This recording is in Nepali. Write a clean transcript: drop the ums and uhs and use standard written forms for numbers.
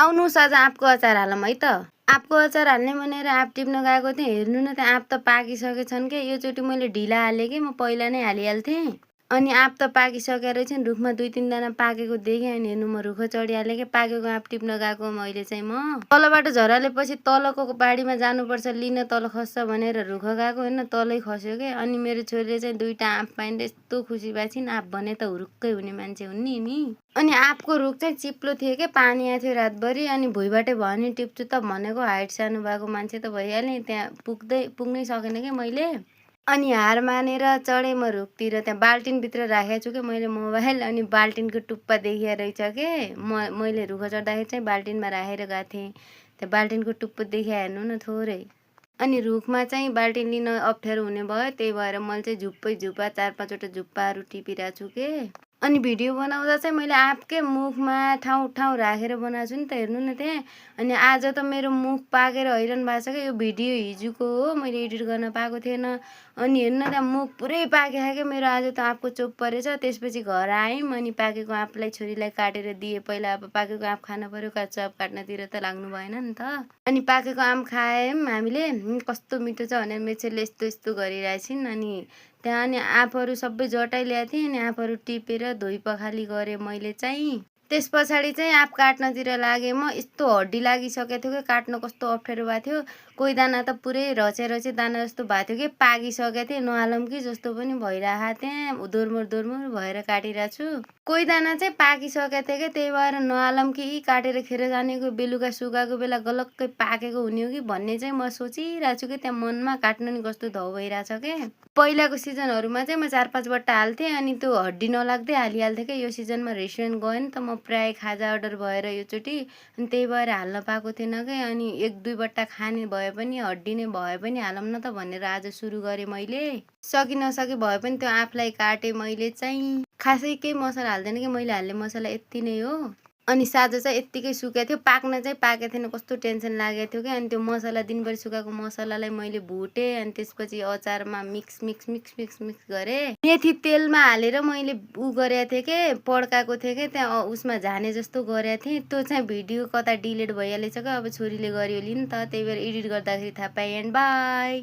आउनुहोस् आज आँपको अचार हालौँ है त। आँपको अचार हाल्ने भनेर आँप टिप्न गएको थिएँ। हेर्नु न त्यहाँ आँप त पाकिसकेछन् के। योचोटि मैले ढिला हालेँ कि, म पहिला नै हालिहाल्थेँ। अनि आँप त पाकिसकेर रहेछन्। रुखमा 2-3 दाना पाकेको देखेँ। अनि हेर्नु म रुख चढिहालेँ कि पाकेको आँप टिप्न गएको मैले चाहिँ म तलबाट झरालेपछि तलको बाडीमा जानुपर्छ लिन, तल खस्छ भनेर रुख गएको होइन, तलै खस्यो के। अनि मेरो छोरीले चाहिँ 2टा आँप पाइन्छ यस्तो खुसी भएछिन्। आँप भने त हुरुक्कै हुने मान्छे हुन् नि। अनि आँपको रुख चाहिँ चिप्लो थियो के, पानी आएको थियो रातभरि। अनि भुइँबाटै भयो नि टिप्छु त भनेको, हाइट सानो भएको मान्छे त भइहालेँ। त्यहाँ पुग्नै सकेन कि मैले। अनि हार मानेर चढेँ म रुखतिर। त्यहाँ बाल्टिनभित्र राखेको छु कि मैले मोबाइल। अनि बाल्टिनको टुप्पा देखिया रहेछ के। मैले रुख चढ्दाखेरि चाहिँ बाल्टिनमा राखेर गएको थिएँ। त्यहाँ बाल्टिनको टुप्पो देखिया हेर्नु न थोरै। अनि रुखमा चाहिँ बाल्टिन लिन अप्ठ्यारो हुने भयो, त्यही भएर मैले चाहिँ झुप्पा 4-5 वटा झुप्पाहरू टिपिरहेको छु के। अनि भिडियो बनाउँदा चाहिँ मैले आँपकै मुखमा ठाउँ राखेर बनाएको छु नि त, हेर्नु न त्यहाँ। अनि आज त मेरो मुख पाकेर हैरान भएको छ क्या। यो भिडियो हिजोको हो, मैले एडिट गर्न पाएको थिएन। अनि हेर्नु न त्यहाँ मुख पुरै पाकेको क्या मेरो। आज त आँपको चोप परेछ। त्यसपछि घर आयौँ। अनि पाकेको आँपलाई छोरीलाई काटेर दिएँ। पहिला अब पाकेको आँप खान पर्यो, काँचो आँप काट्नतिर त लाग्नु भएन नि त। अनि पाकेको आँप खायौँ हामीले। कस्तो मिठो छ भनेर मेरो छोरीले यस्तो गरिरहेछिन्। अनि त्यहाँ अनि आँपहरू सबै जटाइ ल्याएको थिएँ। अनि आँपहरू टिपेर धोइ पखाली गरेँ मैले चाहिँ। त्यस पछाडि चाहिँ आँप काट्नतिर लागेँ म। यस्तो हड्डी लागिसकेको थियो कि काट्न कस्तो अप्ठ्यारो भएको थियो। कोही दाना त पुरै रचे दाना जस्तो भएको थियो कि पाकिसकेको थिएँ। नहालौँ कि जस्तो पनि भइरहेको त्यहाँ। दोर्मोर भएर काटिरहेको छु। कोही दाना चाहिँ पाकिसकेको थियो कि, त्यही भएर नहालौँ कि काटेर खेर जानेको बेलुका सुकाएको बेला गलक्कै पाकेको हुने हो कि भन्ने चाहिँ म सोचिरहेको छु कि त्यहाँ मनमा। काट्न नि कस्तो धौ भइरहेछ के। पहिलाको सिजनहरूमा चाहिँ म 4-5 वटा हाल्थेँ। अनि त्यो हड्डी नलाग्दै हालिहाल्थेँ क्या। यो सिजनमा रेस्टुरेन्ट गएँ नि त म, प्रायः खाजा अर्डर भएर योचोटि। अनि त्यही भएर हाल्न पाएको थिएन क्या। अनि 1-2 वटा खाने भए पनि, हड्डी नै भए पनि हालौँ न त भनेर आज सुरु गरेँ मैले। सकि नसकी भए पनि त्यो आँपलाई काटेँ मैले चाहिँ। खासै केही मसला हाल्दैन कि, मैले हाल्ने मसला यति नै हो। अनि साँझ चाहिँ यत्तिकै सुकेको थियो। पाक्न चाहिँ पाकेको थिएन, कस्तो टेन्सन लागेको थियो क्या। अनि त्यो मसला दिनभरि सुकाएको मसलालाई मैले भुटेँ। अनि त्यसपछि अचारमा मिक्स गरेँ। मेथी तेलमा हालेर मैले गरेको थिएँ के, पड्काएको थिएँ कि। त्यहाँ उसमा झाने जस्तो गरेको थिएँ। त्यो चाहिँ भिडियो कता डिलिट भइहालेछ क्या। अब छोरीले गरियो नि त, त्यही भएर एडिट गर्दाखेरि थाहा पाएँ। And by.